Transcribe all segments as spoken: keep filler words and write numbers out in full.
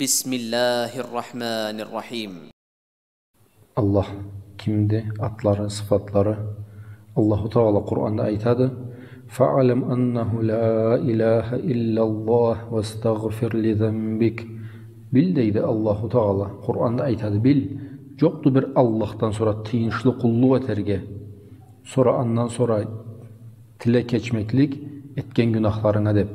بسم الله الرحمن الرحيم. Аллах кимди? Атлары, сыфатлары. Аллаху Тагъала Къуранда айтады: «فاعلم أنه لا إله إلا الله واستغفر لذنبك». Бил, дейди Аллаху Тагъала, Къуранда айтады, бил, джокъду бир Аллахдан сора тыйыншлы къуллукъ этерге, сора андан сора тиле кечмеклик этген гюнахларынга, деб.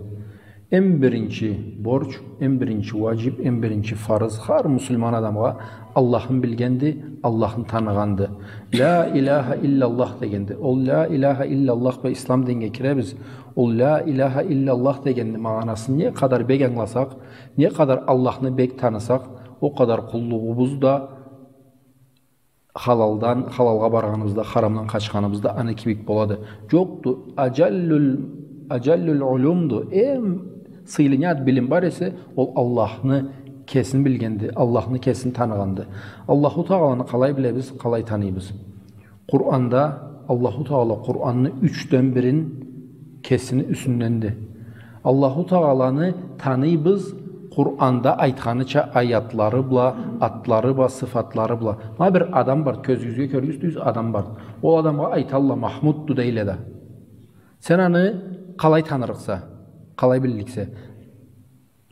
Эм биринчи борч, эм биринчи уаджиб, эм биринчи фарыз хар муслиман адамгъа Аллахын билгенди, Аллахын таныгъанды. Ля иляха илляллах дегенди. Ол ля иляха илляллах бла ислам динге киребиз. Ол ля иляха илляллах дегенни магъанасын не къадар бек ангыласакъ, не къадар Аллахны бек танысакъ, о къадар къуллугъубуз да халалдан, халалгъа баргъаныбызда, харамдан къачханыбызда аны кибик болады. Джокъду, аджаллюл, аджаллюл улюмду, эм сыйлы не зат, билим бар эсе, ол Аллахны кесин билгенди, Аллахны кесин таныгъанды. Аллаху Тагъаланы къалай билебиз, къалай таныйбыз? Къуранда Аллаху Тагъала Къуранны ючден бирин кесини юсюнденди. Аллаху Тагъаланы таныйбыз Къуранда айтханыча аятлары бла, атлары бла, сыфатлары бла. Ма бир адам бар, кёзюгюзге кёргюзтюгюз адам бар. Ол адамгъа айталла, Махмудду дейле да. Сен аны къалай танырыкъса, къалай билликсе?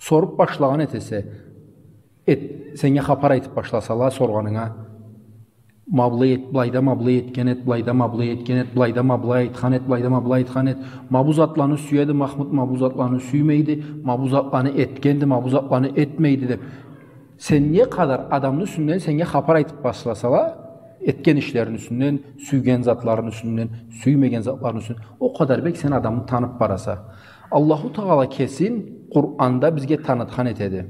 Соруб башлагъан этесе, эт, сеннге хапар айтыб башласала соргъанынга, ма былай эт, былайда ма былай этген эд, былайда ма былай этген эд, былайда ма былай айтхан эд, былайда ма былай айтхан эд. Ма бу затланы сюеди Махмуд, ма бу затланы сюймейди, ма бу затланы этгенди, ма бу затланы этмейди деб. Сен не къадар адамны юсюнден сеннге хапар айтыб башласала, этген ишлерини юсюнден, сюйген затларыны юсюнден, сюймеген затларыны юсюнден, о къадар бек сен адамны таныб бараса. Аллаху Тагъала кесин Къуранда бизге танытхан этеди.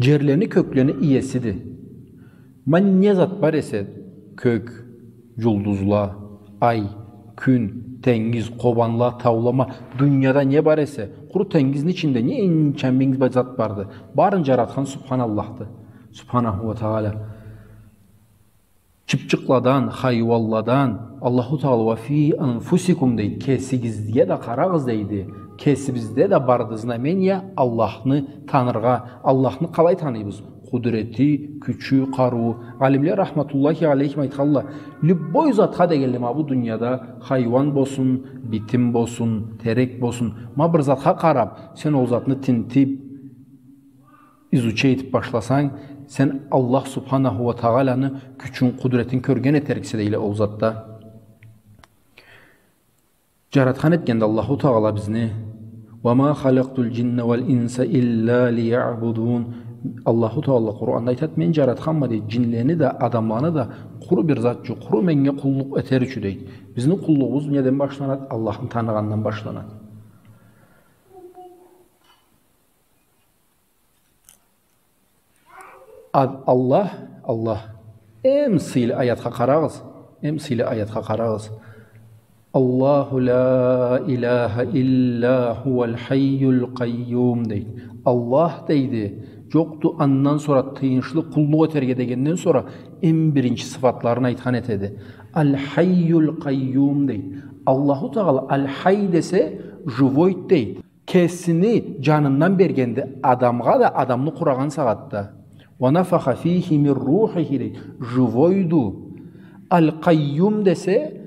Джерлени, кёклени иесиди. Ма не зат бар эсе, кёк, джулдузла, ай, кюн, тенгиз, къобанла, таула, ма дунияда не бар эсе, къуру тенгизни ичинде не энча минг ба-, зат барды. Барын джаратхан Субханаллахды. Субханаху уа Тагъала. Чыпчыкъладан, хайуанладан, Аллаху Тагъала, «Уа фи анфусикум», дейди. Кесигизге да къарагъыз, дейди. Кесибизде да барды знамения Аллахны таныргъа. Аллахны къалай таныйбыз? Къудрети, кючю, къарыуу. Алимле рахматуллахи алейхим айтханла, любой затха дегенле, ма бу дунияда хайуан болсун, битим болсун, терек болсун, ма бир затха къараб, сен ол затны тинтиб, изучать этиб башласанг, сен Аллах Субханаху уа Тагъаланы кючюн, къудретин кёрген этериксе, дейле, ол затда. Джаратхан этгенди Аллаху Тагъала бизни. «Уа ма халакътул джинна уал инса илля лиябудун». Аллаху Тагъала Къуранда айтад, мен джаратханма, дейди, джинлени да, адамланы да къуру бир зат ючюн, къуру меннге къуллукъ этер ючюн, дейди. Бизни къуллугъубуз неден башланад? Аллахны таныгъандан башланад. Ад-, Аллах, Аллах. Эм сыйлы аятха къарагъыз. Эм сыйлы аятха къарагъыз. «Аллаху ля иляха илля хуал хайюл къайюм», дейди. Аллах, дейди, джокъду андан сора тыйыншлы къуллукъ этерге дегенден сора эм биринчи сыфатларын айтхан этеди. «Аль хайюл къайюм», дейди. Аллаху Тагъала аль хай десе, живойд, дейди. Кесини джанындан бергенди адамгъа да, адамны къурагъан сагъатда. «Уа нафаха фихи мин рухихи», дейди. Живойду. Аль-Къайюм десе,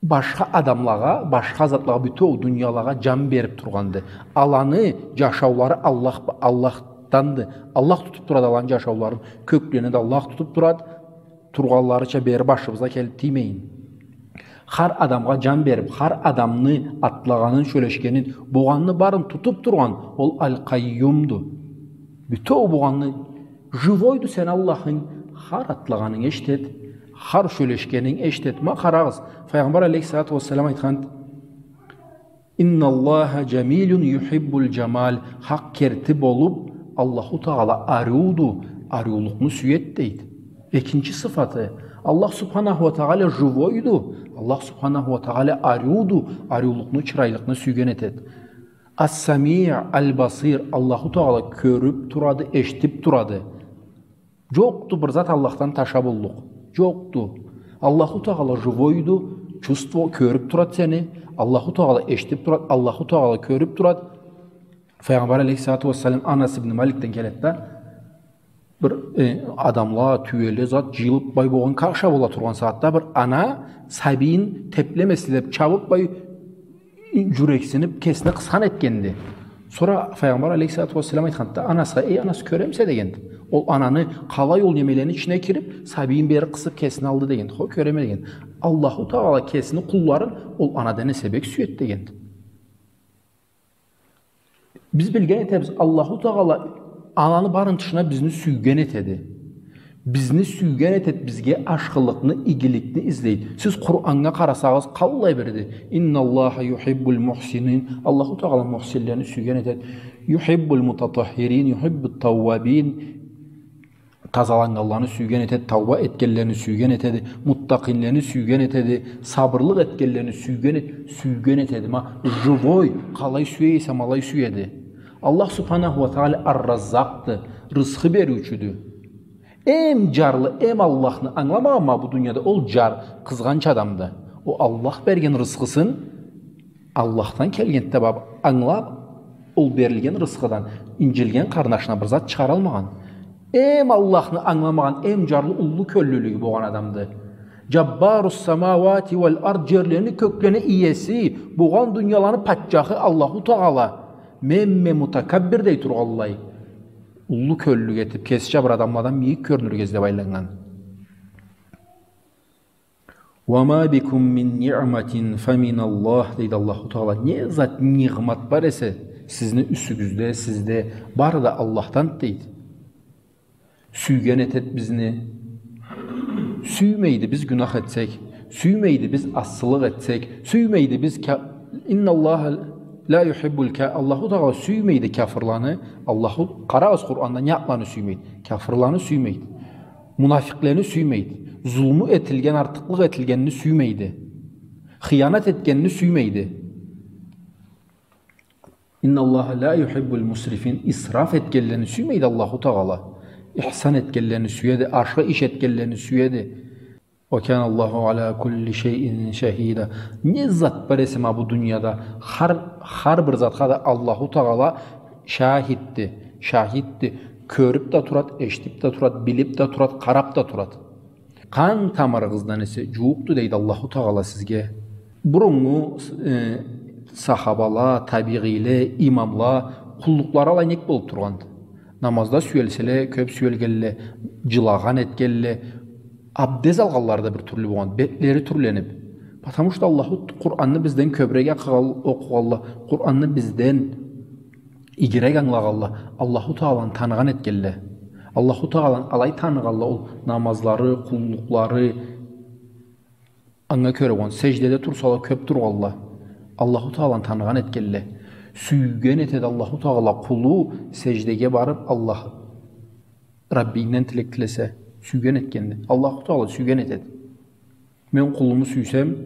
башха адамлагъа, башха затлагъа, бютеу дуниялагъа джан бериб тургъанды. Аланы джашаулары Аллах, Аллахданды. Аллах тутуб турады аланы джашауларын. Кёклени да Аллах тутуб турады. Тургъанларыча бери башыбызгъа келиб тиймейин. Хар адамгъа джан бериб, хар адамны атлагъанын, сёлешгенин, богъанны барын тутуб тургъан ол Аль-Къайюмду. Бютеу богъанны, живойду сени Аллахынг, хар атлагъанынг эшитед, хар сёлешгенинг эшитед. Ма къарагъыз, Файгъамбар алейхиссалату уассалам айтхан, «Инналлаха джамилюн юхиббуль джамаль». Хакъ керти болуб, Аллаху Тагъала ариуду, ариулукъну сюед, дейди. Экинчи сыфаты, Аллах Субханаху уа Тагъала живойду, Аллах Субханаху уа Тагъала ариуду, ариулукъну, чырайлыкъны сюйген этед. Ас-Самиъ, Аль-Басир, Аллаху Тагъала кёрюб турады, эшитиб турады. Джокъду бир зат Аллахдан таша боллукъ. Джокъду. Аллаху Тагъала живойду, чувство, кёрюб турад сени. Аллаху Тагъала эшитиб турад, Аллаху Тагъала кёрюб турад. Файгъамбар алейхиссалату уассалам Анас ибн Маликден келеди да, бир, э, адамла, тюеле, зат джыйылыб бай болгъан, къарша бола тургъан сагъатда бир ана сабийин теплемесин деб чабыб бай джюрексиниб, кесине къысхан этгенди. Сора Файгъамбар алейхиссалату уассалам айтханды да Анасха: «Эй, Анас, кёремисе?» — дегенди. Ол ананы къалай ол немелени ичине кириб, сабийин бери къысыб кесине алды дегенди. «Хо, кёреме», — дегенди. Аллаху Тагъала кесини къулларын ол анадан эсе бек сюеди дегенди. Биз билген этебиз, Аллаху Тагъала ананы барын тышына бизни сюйген этеди. Бизни сюйген этеди, бизге ашхылыкъны, игиликни излейди. Сиз Къураннга къарасагъыз, къаллай бирди. «Инналлаха юхиббул мухсинин». Аллаху Тагъала мухсинлени сюйген этеди. «Юхиббул мутатаххирин, юхиббут тауабин». Тазаланнганланы сюйген этеди, тауба этгенлени сюйген этеди, муттакъинлени сюйген этеди, сабырлыкъ этгенлени сюйген эт-, сюйген этеди. Ма, живой, къалай сюе эсе, ма алай сюеди. Аллах субханаху уа тагъала Ар-Раззакъды, рысхы бериучюдю. Эм джарлы, эм Аллахны ангыламагъан ма бу дунияда, ол джар, къызгъанч адамды. Ол Аллах берген рысхысын Аллахдан келгенди деб ангылаб, ол берилген рысхыдан инджилген къарнашына бир зат чыгъаралмагъан. Эм Аллахны ангыламагъан, эм джарлы уллу кёллюлюгю болгъан адамды. Джаббарус самауати уал ард, джерлени, кёклени иеси, болгъан дунияланы патчахы Аллаху Тагъала. Менме мутакаббир дей тургъанлай, уллу кёллюлюк этиб, кесича бир адамладан мийик кёрюнюрге излеб айланнган. «Уа ма бикум мин ниъматин фа миналлах», — дейди Аллаху Тагъала. «Не зат, ниъмат бар эсе сизни юсюгюзде, сизде, бары да Аллахдан», — дейди. Сюйген этеди бизни. Сюймейди биз гюнах этсек, сюймейди биз асылыкъ этсек, сюймейди биз ка-, «Инналлаха ла юхиббул ка-», Аллаху Тагъала сюймейди кафырланы. Аллаху, къарагъыз, Къуранда не затланы сюймейди? Кафырланы сюймейди. Мунафикълени сюймейди. Зулму этилген, артыкълыкъ этилгенни сюймейди. Хыянат этгенни сюймейди. «Инналлаха ла юхиббул мусрифин». Исраф этгенлени сюймейди Аллаху Тагъала. Ихсан этгенлени сюеди, ашхы иш этгенлени сюеди. «Уа каналлаху аля кулли шайин шахида». Не зат бар эсе ма бу дунияда, хар, хар бир затха да Аллаху Тагъала шахидди, шахидди. Кёрюб да турад, эшитиб да турад, билиб да турад, къараб да турад. Къан тамырыгъыздан эсе джууукъду, дейди Аллаху Тагъала сизге. Буруннгу, э, сахабала, табигъийле, имамла, къуллукълары алай нек болуб тургъанды? Намазда сюелселе, кёб сюелгелле, джылагъан этгелле, абдез алгъанлары да бир тюрлю болгъан, бетлери тюрлениб. Потому что Аллаху Къуранны бизден кёбюрек окъугъал-, окъугъалла, Къуранны бизден игирек ангылагъалла, Аллаху Тагъаланы таныгъан этгелле. Аллаху Тагъаланы алай таныгъалла, ол намазлары, къуллукълары, анга кёре болгъан, сеждеде турсала, кёб тургъалла. Аллаху Тагъаланы таныгъан этгелле. Сюйген этеди Аллаху Тагъала къулу сеждеге барыб, Аллах, Раббинден тилек тилесе, сюйген этгенди. Аллаху Тагъала сюйген этеди. Мен къулуму сюйсем,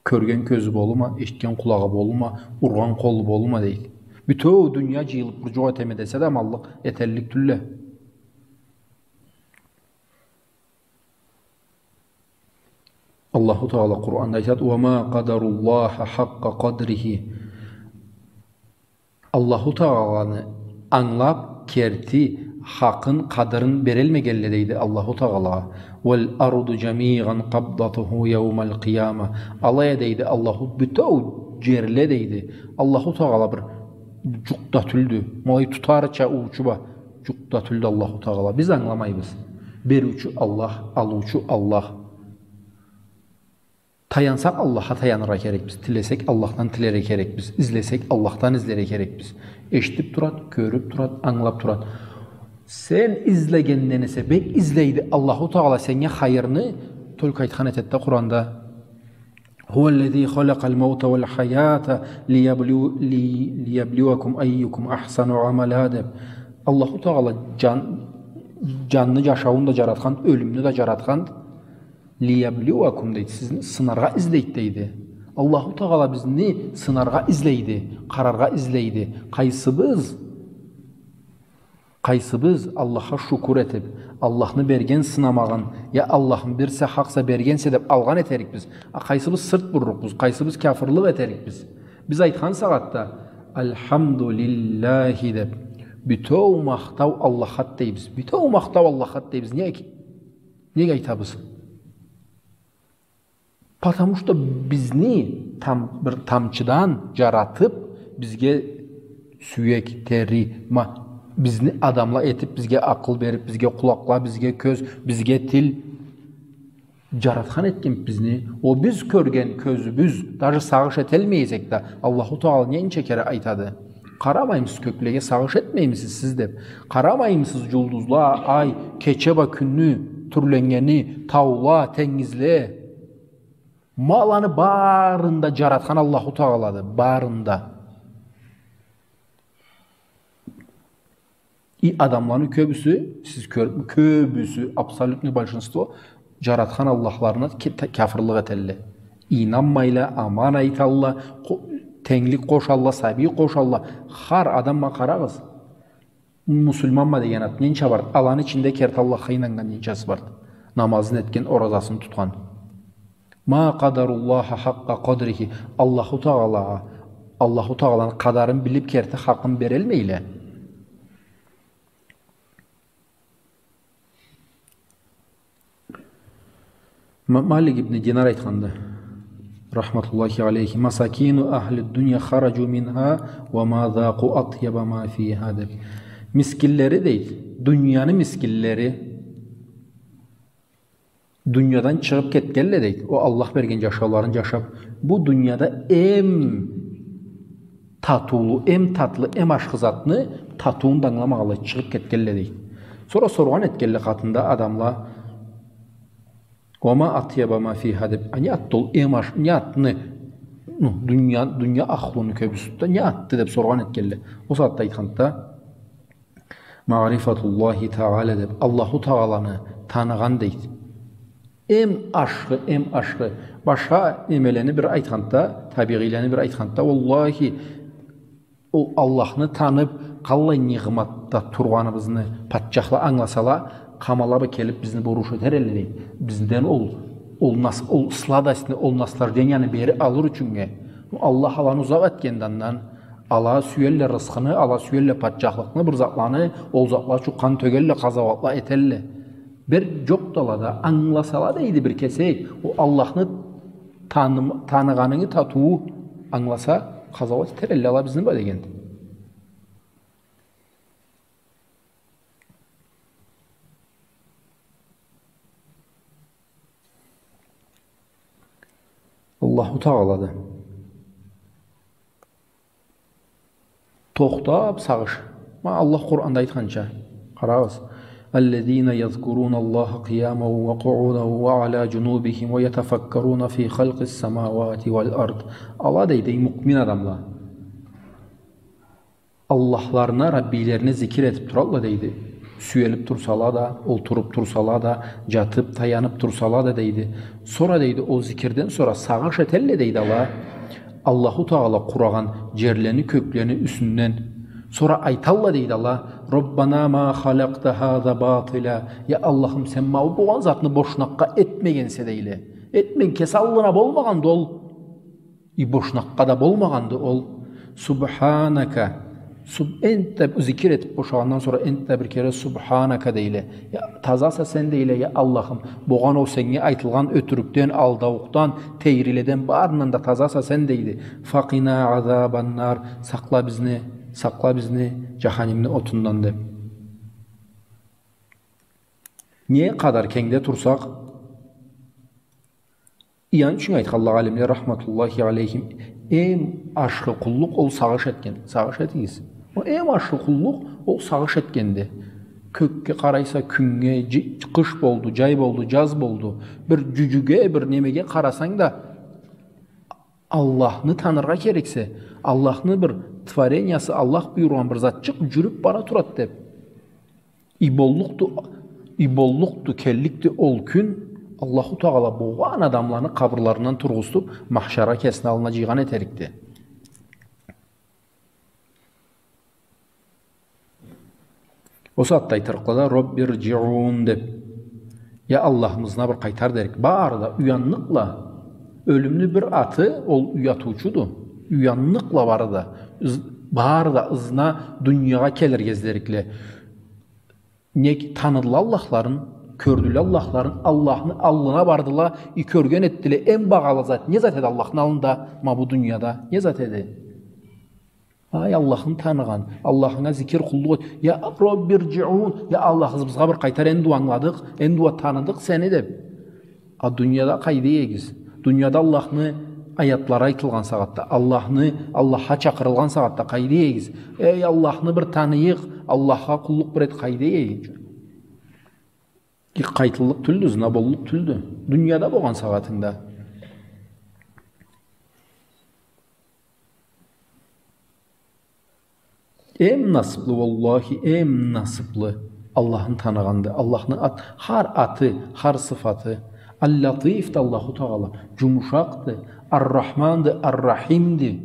кёрген кёзю болурма, эшитген къулагъы болурма, ургъан къолу болурма, дейди. Бютеу дуния джыйылыб бир джукъ этеме десе да, аманлыкъ эталлыкъ тюлле. Аллаху Тагъала Къуранда айтады: «Уа ма къадаруллаха хакъкъа къадрихи». Аллаху Тагъаланы ангылаб, керти хакъын, къадырын берелмегелле, дейди, Аллаху Тагъалагъа. «Уал арду джамиан къабдатуху яумал къияма». Алай а, дейди, Аллаху, бютеу джерле, дейди, Аллаху Тагъала бир джукъ да тюлдю. Ма алай тутарча уучу ба, джукъ да тюлдю Аллаху Тагъала. Биз ангыламайбыз. Бериучю Аллах, алыучу Аллах. Таянсакъ, Аллахха таяныргъа керекбиз. Тилесек, Аллахдан тилерге керекбиз. Излесек, Аллахдан излерге керекбиз. Эшитиб турад, кёрюб турад, ангылаб турад. Сен излегенден эсе бек излейди Аллаху Тагъала сеннге хайырны, только айтхан этеди да Къуранда: «Хуаллази халакъал маута уал хаята лияблу-, ли-, лияблуакум айюкум ахсану амала», — деб. Аллаху Тагъала джан-, джанны, джашауну да джаратханды, ёлюмню да джаратханды. «Лияблуакум», — дейди, сизни сынаргъа излейди, дейди. Аллаху Тагъала бизни сынаргъа излейди, къараргъа излейди. Къайсыбыз, къайсыбыз Аллахха шукур этиб, Аллахны берген сынамагъын, я Аллахны бирсе хакъса, бергенсе деб алгъан этерикбиз, а къайсыбыз сырт буррукъбуз, къайсыбыз кяфырлыкъ этерикбиз? Биз айтхан сагъатда, Альхамдулиллахи деб, бютеу махтау Аллахха дейбиз. Бютеу махтау Аллахха дейбиз. Нек? Нек айтабыз? Потому что бизни там-, бир тамчыдан джаратыб, бизге сюек, тери, ма-, бизни адамла этиб, бизге акъыл бериб, бизге къулакъла, бизге кёз, бизге тил, джаратхан этген бизни. О биз кёрген кёзюбюз, даже сагъыш этелмей эсек да, Аллаху Тагъала ненча кере айтады: «Къарамаймысыз кёклеге, сагъыш этмеймисиз сиз?» — деб. «Къарамаймысыз джулдузла, ай, кече бла кюнню тюрленнгени, таула, тенгизле?» Ма аланы барын да джаратхан Аллаху Тагъалады, барын да. И адамланы кёбюсю, сиз кёр-, кёбюсю, абсолютное большинство, джаратхан Аллахларына ке-, та-, кяфырлыкъ этелле. Ийнанмайла, аман айталла, къо-, тенглик къошалла, сабий къошалла. Хар адамгъа къарагъыз. Муслиманма деген ат ненча барды? Аланы ичинде керти Аллахха ийнаннган ненчасы барды? Намазын этген, оразасын тутхан. Ма къадаруллаха хакъкъа къадрихи. Аллаху Тагъалагъа, Аллаху Тагъаланы къадарын билиб, керти хакъын берелмейле. Ма-, Малик ибн Динар айтханды, рахматуллахи алейхи: «Масакину ахли дунья хараджу минха ва ма закъу атъяба ма фиха», — деб. Мискинлери, дейди, дуньяны мискинлери, дуньядан чыгъыб кетгенле, дейди. Ол Аллах берген джашауларын джашаб, бу дуньяда эм татыулу, эм татлы, эм ашхы затны татыуун да ангыламагъанлай чыгъыб кетгенле, дейди. Сора соргъан этгенле къатында адамла: «Ва ма атъяба ма фиха», — деб. А не атды ол эм аш-, не атны, ну, дунья, дунья ахлуну кёбюсю да не атды деб соргъан этгенле. Ол сагъатда айтханды да, «Маърифатуллахи Тагъала», — деб, Аллаху Тагъаланы таныгъан, дейди. Эм ашхы, эм ашхы. Башха немелени бир айтханды да, табигъийлени бир айтханды да, уаллахи, ол Аллахны таныб, къаллай нигъматда тургъаныбызны патчахла ангыласала, къамалла бла келиб бизни бу уруш этер элле, дейди. Бизден ол, ол нас-, ол сладостьны, ол наслажденияны бери алыр ючюннге. Аллах аланы узакъ этгенди андан. Ала сюелле рысхыны, ала сюелле патчахлыкъны, бир затланы, ол затла ючюн къан тёгелле, къазауатла этелле. Бир джокъду алада, ангыласала, дейди, бир кесек, ол Аллахны таным-, таныгъанынгы татыуу ангыласа, къазауат этер элле ала бизни бла дегенди. Аллаху Тагъалады. Тохтаб сагъыш. Ма Аллах Къуранда айтханча, къарагъыз. الذين يذكرون الله قياما وقعودا وعلى جنوبهم ويتفكرون في خلق السماوات والأرض. Ала, дейди, муъмин адамла Аллахларына, Раббилерине зикир этиб туралла, дейди. Сюелиб турсала да, олтуруб турсала да, джатыб, таяныб турсала да, дейди. Сора, дейди, ол зикирден сора сагъыш этелле, дейди, ала Аллаху Тагъала къурагъан джерлени, кёклени юсюнден. Сора айталла, дейди, ала: «ربنا ما خلقت هذا باطلا». Я Аллахым, сен ма бу болгъан затны бошнакъгъа этмегенсе, дейле. Этмеген, кеси аллына болмагъанды ол. И бошнакъгъа да болмагъанды ол. «Субханака». Суб-, энтда зикир этиб бошагъандан сора энтда бир кере «Субханака» дейле. Я, тазаса сен, дейле, я Аллахым. Болгъан ол сеннге айтылгъан ётюрюкден, алдаукъдан, тейриледен, барындан да тазаса сен, дейди. «Факъина азабаннар». Сакъла бизни, сакъла бизни джаханимни отундан, деб. Не къадар кенгде турсакъ, И аны ючюн айтханла алимле, рахматуллахи алейхим, эм ашхы къуллукъ ол сагъыш этген. Сагъыш этигиз. Ол эм ашхы къуллукъ ол сагъыш этгенди. Кёкге къарайса, кюннге, джи-, къыш болду, джай болду, джаз болду. Бир джюджюге, бир немеге къарасанг да, Аллахны таныргъа керексе, Аллахны бир творениясы, Аллах буюргъан бир затчыкъ джюрюб бара турад деб. И боллукъду, и боллукъду, келликди ол кюн, Аллаху Тагъала болгъан адамланы къабырларындан тургъузтуб, махшаргъа кесини аллына джыйгъан этерикди. Ол сагъатда айтырыкъла да, «Робби рджиун» деб. Я Аллахым, ызына бир къайтар дерик. Бары да уянныкъла. Ёлюмню бир аты, ол уятыучуду. Уянныкъла бары да. Из-, Бары да ызына дуниягъа келирге излерикле. Нек таныдыла Аллахларын, кёрдюле Аллахларын, Аллахны аллына бардыла, и кёрген этдиле, эм багъалы зат, не зат эди Аллахны аллында, ма бу дунияда, не зат эди? Ай, Аллахны таныгъан, Аллахынга зикир, къуллукъ эт. Я Рабби рджиун, я Аллах, ызыбызгъа бир къайтар, энди уа ангыладыкъ, энди уа таныдыкъ сени, деп. А дунияда къайда эдигиз? Дунияда Аллахны аятлары айтылгъан сагъатда, Аллахны, Аллахха чакъырылгъан сагъатда къайда эдигиз? Эй, Аллахны бир таныйыкъ, Аллахха къуллукъ бир эт, къайда эдигиз? Къайтыллыкъ тюлдю, ызына боллукъ тюлдю. Дунияда болгъан сагъатынгда. Эм насыблы, уаллахи, эм насыблы Аллахны таныгъанды. Аллахны ат-, хар аты, хар сыфаты. Ал-Латиф да Аллаху Тагъала, джумушакъды, Ар-Рахманды, Ар-Рахимди.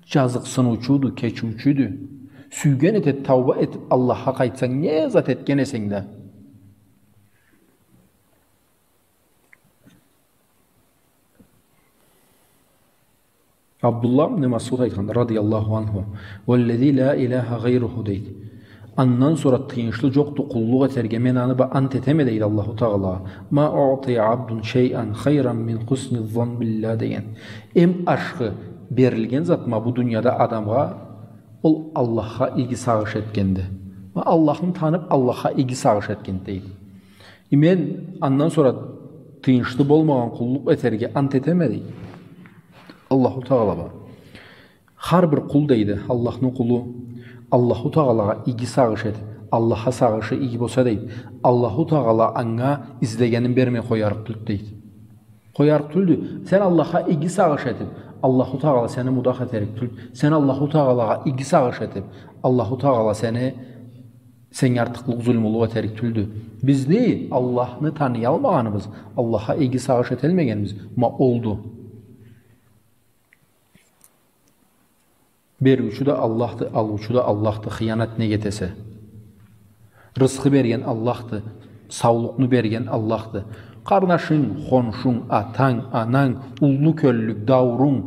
Джазыкъсыныучуду, кечиучюдю. Сюйген этед, тауба этиб, Аллахха къайтсанг, не зат этген эсенг да. Абдуллах ибн Масъуд айтхан, радияллаху анху, «Уаллази ла иляха гъайруху», дейди. Андан сора тыйыншлы джокъду къуллукъ этерге, мен аны бла ант этеме, дейди Аллаху Тагъала. «Ма уътия абдун шайъан хайран мин хусни ззанни биллях», деген. Эм ашхы берилген зат ма бу дунияда адамгъа, ол Аллахха иги сагъыш этгенди. Ма Аллахны таныб, Аллахха иги сагъыш этгенди, дейди. И мен андан сора тыйыншлы болмагъан къуллукъ этерге ант этеме, дейди. Аллаху Тагъала бла. Хар бир къул, дейди, Аллахны къулу, Аллаху Тагъалагъа иги сагъыш этиб, Аллахха сагъышы иги болса, дейди, Аллаху Тагъала анга излегенин бермей къоярыкъ тюлдю, дейди. Къоярыкъ тюлдю. Сен Аллахха иги сагъыш этиб, Аллаху Тагъала сени мудах этерик тюлдю. Сен Аллаху Тагъалагъа иги сагъыш этиб, Аллаху Тагъала сени сеннге артыкълыкъ, зулмулукъ этерик тюлдю. Бизни Аллахны таныялмагъаныбыз, Аллахха иги сагъыш этелмегенибиз, ма, олду. Бериучю да Аллахды, алыучу да Аллахды, хыянат нек этесе? Рысхы берген Аллахды, саулукъну берген Аллахды. Къарнашынг, хоншунг, атанг, ананг, уллу кёллюк, даурунг.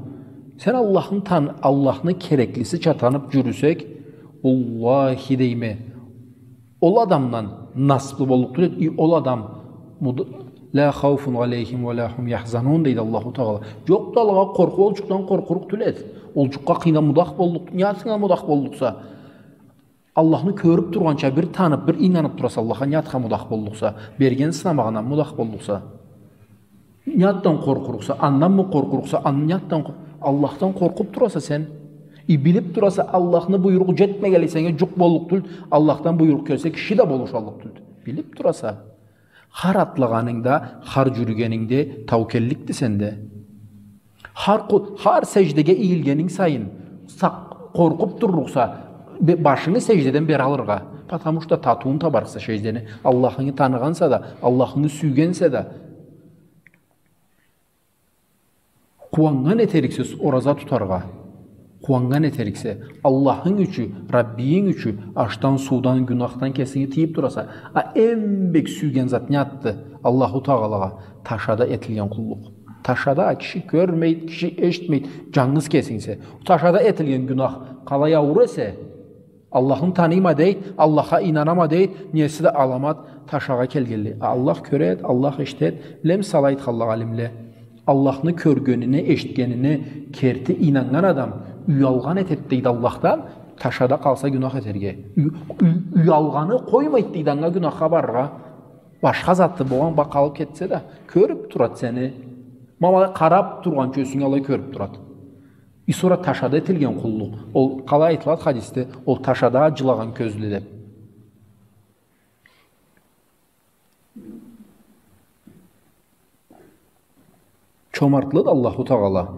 Сен Аллахны тан-, Аллахны кереклисича таныб джюрюсек, уаллахи дейме, ол адамдан насыблы боллукъ тюл эд, и ол адам муд-, «Ла хауфун алейхим уа ла хум яхзанун», дейди Аллаху Тагъала. Джокъду алагъа къоркъуу, ол джукъдан къоркъурукъ тюл эд. Ол джукъгъа къыйна-, мудах боллукъ, не затынга мудах боллукъса, Аллахны кёрюб тургъанча, бир таныб, бир ийнаныб тураса Аллахха, не затха мудах боллукъса, берген сынамагъына мудах боллукъса. Не затдан къоркъурукъса, анданмы къоркъурукъса, ан-, не затдан къо-, Аллахдан къоркъуб тураса сен. И билиб тураса, Аллахны буйругъу джетмегенлей сеннге джукъ боллукъ тюлдю, Аллахдан буйрукъ келсе, киши да болушаллыкъ тюлдю. Билиб тураса. Хар атлагъанынгда, хар джюрюгенингде таукелликди сенде. Хар къу-, хар сеждеге ийилгенинг сайын, сакъ-, къоркъуб турлукъса, бе-, башынгы сеждеден бери алыргъа. Потому что татыуун табарыкъса сеждени, Аллахынгы таныгъанса да, Аллахынгы сюйгенсе да. Къууаннган этериксе ораза тутаргъа. Къууаннган этериксе, Аллахынг ючюн, Раббийинг ючюн, ашдан, суудан, гюнахдан кесинги тыйыб тураса. А эм бек сюйген зат не затды Аллаху Тагъалагъа? Ташада этилген къуллукъ. Ташада киши кёрмейд, киши эшитмейд, джангыз кесингсе. Ташада этилген гюнах къалай ауур эсе, Аллахны таныйма дейд, Аллахха ийнанама дейд, неси да аламат ташагъа келгенлей. А Аллах кёред, Аллах эшитед, билемисе, алай айтханла алимле. Аллахны кёргенине, эшитгенине керти ийнаннган адам уялгъан этед дейд Аллахдан, ташада къалса гюнах этерге. Ю-, ю-, уялгъаны къоймайд дейд анга гюнахха барыргъа. Башха затды болгъан бла къалыб кетсе да, кёрюб турад сени. Ма алай къараб тургъанча ёзюнге алай кёрюб турад. И сора ташада этилген къуллукъ. Ол къалай айтылад хадисде, ол ташада джылагъан кёзлю деб. Чомартлыды Аллаху Тагъала.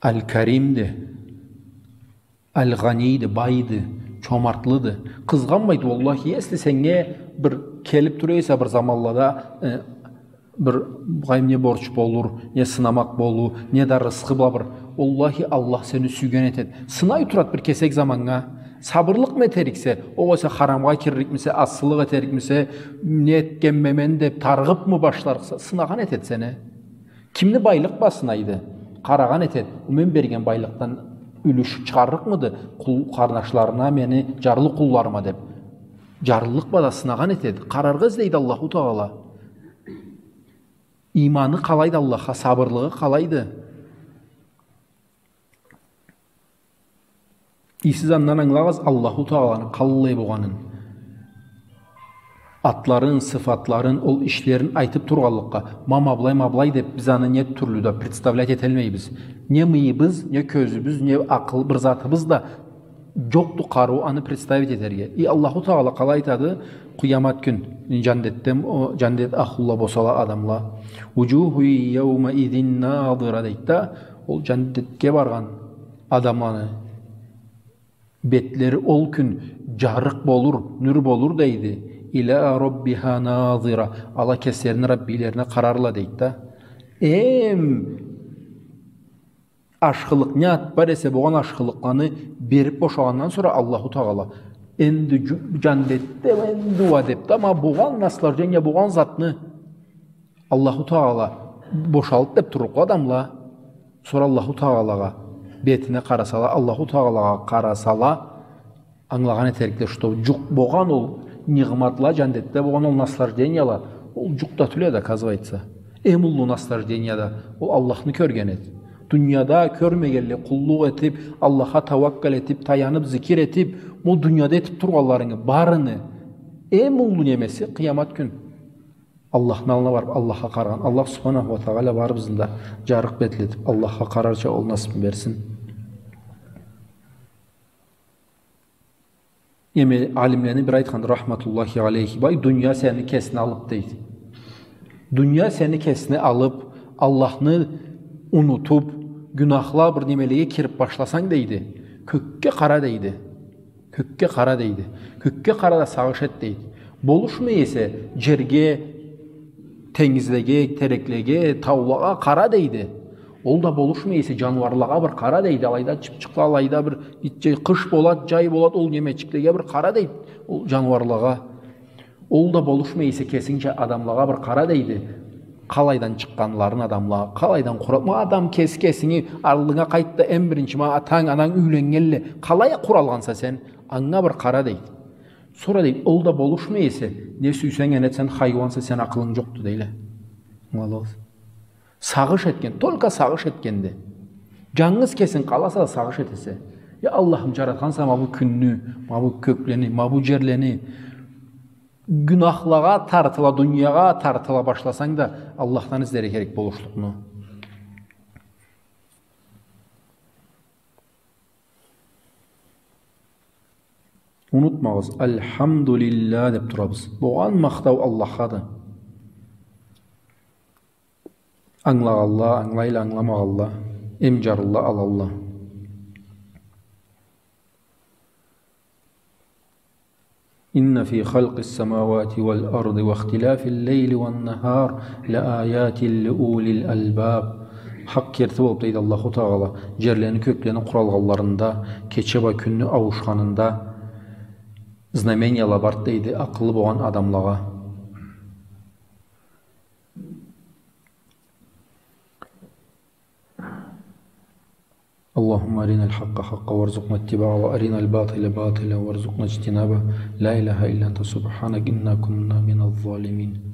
Аль-Каримди. Аль-Гъанийди, байды, чомартлыды. Къызгъанмайды, уаллахи, если сеннге бир келиб тура эсе бир заманлада, э, бир, къайым, не борч болур, не сынамакъ болур, не да рысхы бла бир. Уаллахи, Аллах сени сюйген этед. Сынай турад бир кесек заманнга. Сабырлыкъмы этериксе, огъесе харамгъа кирликмисе, асылыкъ этерикмисе, не этгенме мен деб, тарыгъыбмы башларыкъса, сынагъан этед сени. Кимни байлыкъ бла сынайды? Къарагъан этед, ол мен берген байлыкъдан юлюш чыгъаррыкъмыды къул-, къарнашларына, мени джарлы къулларыма деб. Джарлылыкъ бла да сынагъан этед. Къараргъа излейди Аллаху Тагъала. Иманы къалайды Аллахха, сабырлыгъы къалайды. И сиз андан ангылагъыз Аллаху Тагъаланы къаллай болгъанын. Атларын, сыфатларын, ол ишлерин айтыб тургъанлыкъгъа, ма, ма былай, ма былай деб, биз аны не тюрлю да представлять эталмайбыз. Не мыйыбыз, не кёзюбюз, не акъыл, бир затыбыз да джокъду къарыу аны представить этерге. И Аллаху Тагъала къалай айтады, къыямат кюн, джандетден, о, джандет ахлула босала адамла. «Вуджуху яумаизин надира», дейди да, ол джандетге баргъан адамланы бетлери ол кюн джарыкъ болур, нюр болур, дейди. «Иля раббиха назира». Ала кеслерини Раббилерине къарарла, дейди да. Эм ашхылыкъ, не ат бар эсе, болгъан ашхылыкъланы бериб бошагъандан сора Аллаху Тагъала, энди джу-, джандетде, энди уа деб да, ма болгъан наслаждение, болгъан затны Аллаху Тагъала бошалды деб турлукъла адамла. Сора Аллаху Тагъалагъа бетине къарасала, Аллаху Тагъалагъа къарасала, ангылагъан этерикле, что джукъ болгъан ол нигъматла, джандетде болгъан ол наслаждениела, ол джукъ да тюл эди, оказывается. Эм уллу наслаждение да ол Аллахны кёрген эди. Дунияда кёрмегенлей къуллукъ этиб, Аллахха тауаккал этиб, таяныб, зикир этиб, бу дунияда этиб тургъанларынгы барыны эм уллу немеси къыямат кюн. Аллахны аллына барыб, Аллахха къарагъан. Аллах субханаху уа тагъала барыбызны да джарыкъ бетлетиб, Аллахха къарарча ол насыбны берсин. Эм алимлени бири айтханды, рахматуллахи алейхи, бай, дуния сени кесине алыб, дейди. Дуния сени кесине алыб, Аллахны унутуб, гюнахла бир немелеге кириб башласанг, дейди, кёкге къара, дейди. Кёкге къара, дейди. Кёкге къара да сагъыш эт, дейди. Болушмай эсе, джерге, тенгизлеге, тереклеге, таулагъа къара, дейди. Ол да болушмай эсе, джаныуарлагъа бир къара, дейди. Алайда чыпчыкъла, алайда бир итче, къыш болад, джай болад, ол немечиклеге бир къара, дейди. Ол джаныуарлагъа. Ол да болушмай эсе, кесингча адамлагъа бир къара, дейди. Къалайдан чыкъгъанларын адамла, къалайдан къура-, ма адам кеси кесинги аллынга къайт да, эм биринчи, ма атанг, ананг юйленнгенле, къалай къуралгъанса сен, анга бир къара, дейди. Сора, дейди, ол да болушмай эсе, не сюйсенг аны этсенг, хайуанса сен, акъылынг джокъду, дейле. Ангыладыгъыз? Сагъыш этген, только сагъыш этгенде. Джангыз кесинг къаласа да сагъыш этесе. Я Аллахым, джаратханса ма бу кюнню, ма бу кёклени, ма бу джерлени, гюнахлагъа тартыла, дуниягъа тартыла башласанг да, Аллахдан излерге керек болушлукъну. Унутмагъыз, «Альхамдулиллах» деб турабыз. Болгъан махтау Аллаххады. Ангылагъанла ангылайла, ангыламагъанла эм джарлыла, алалла. «إن في خلق السماوات والأرض واختلاف الليل والنهار لآيات لأولي الألباب». Хакъ керти болуб, дейди Аллаху Тагъала, джерлени, кёклени къуралгъанларында, кече бла кюнню ауушханында знамениела барды, дейди, акъылы болгъан адамлагъа. اللهم أرنا الحق حقا وارزقنا اتباعه وأرنا الباطل باطلا وارزقنا اجتنابه. لا إله إلا أنت سبحانك إنا كنا من الظالمين.